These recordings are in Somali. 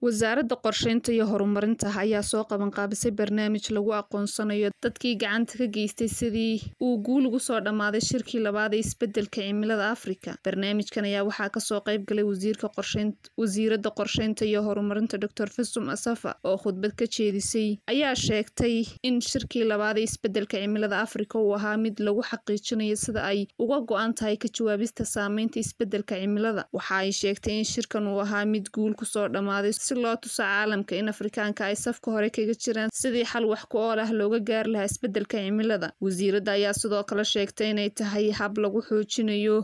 Wasaaradda Qorsheynta iyo Horumarinta ayaa soo qaban qaabisay barnaamij lagu aqoonsanayo dadkii gacanta ka geystay sidii uu guul ugu soo dhammaaday shirkii labaad ee isbeddelka cimilada Afrika. Barnaamijkan ayaa waxaa kasoo qayb galay wasiirka qorsheynta, Wasiiradda Qorsheynta iyo Horumarinta Dr. Fesum Asafa oo khudbad ka jeedisay ayaa sheegtay in shirkii labaad ee isbeddelka cimilada Afrika uu ahaa mid lagu xaqiijinayo sida ay uga go'an tahay ka jawaabista saameynta isbeddelka cimilada. Waxa ay sheegtay in shirkan uu ahaa mid guul kusoo dhammaaday si loo tuso caalamka in Afrikaanka ay safka hore kaga jiraan sidii xal wax ku ool ah looga gaari lahaa isbeddelka cimilada. Wasiiradda ayaa sidoo kale sheegtay inay tahay hab lagu xoojinayo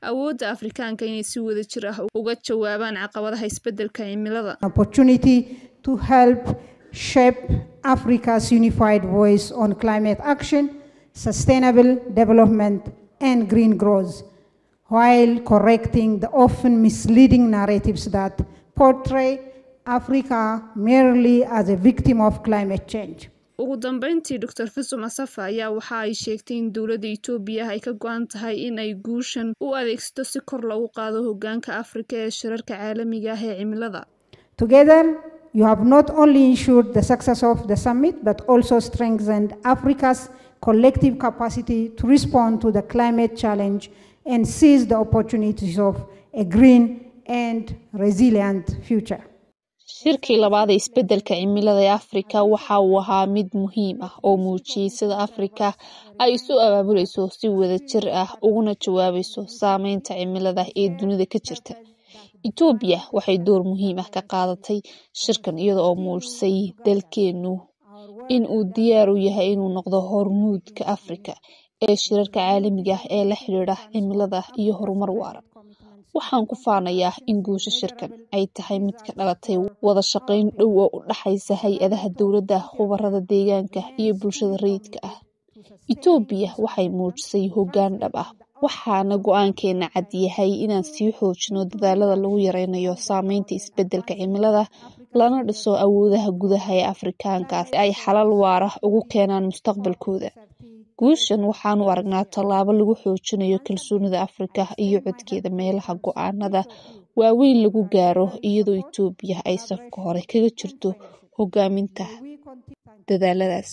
awoodda Afrikaanka inay si wadajir ah uga jawaabaan caqabadaha isbeddelka cimilada. Opportunity to help shape Africa's unified voice on climate action, sustainable development, and green growth, while correcting the often misleading narratives that portray Africa merely as a victim of climate change. Ugu dambeyntii, Dr. Fesum Asafa ayaa waxa ay sheegtay in dowladda Itoobiya ay ka go'an tahay in ay guushan u adeegsato si kor loogu qaado hoggaanka Afrika ee shirarka caalamiga ah ee cimilada. Together, you have not only ensured the success of the summit, but also strengthened Africa's collective capacity to respond to the climate challenge and seize the opportunities of a green and resilient future. Shirkii labaad ee isbeddelka cimilada ee Afrika waxa uu ahaa mid muhiim ah oo muujiyay sida Afrika ay isu abaabulayso, si wadajir ah uguna jawaabayso saameynta cimilada ee dunida ka jirta. Itoobiya waxay door muhiim ah ka qaadatay shirkan, iyada oo muujisay dalkeenu in uu diyaar u yahay inuu noqdo hormuudka Afrika ee shirarka caalamiga ah ee la xiriira cimilada iyo horumar waara. Waxaan ku faanayaa in guusha shirkan ay tahay mid ka dhalatay wada shaqayn dhow oo u dhaxaysa hay'adaha dowladda, khubarada deegaanka iyo bulshada rayidka ah. Itoobiya waxay muujisay hoggaan dhab ah, waxaana go'aankeena cad yahay inaan sii xoojino dadaalada lagu yareynayo saameynta isbeddelka cimilada, lana dhiso awoodaha gudaha ee Afrikaanka si ay xalal waara ugu keenaan mustaqbalkooda. Guushan waxaanu aragnaa tallaabo lagu xoojinayo kalsoonida Afrika iyo codkeeda meelaha go'aanada waaweyn lagu gaaro, iyadoo Itoobiya ay safka hore kaga jirto hogaaminta dadaaladaas.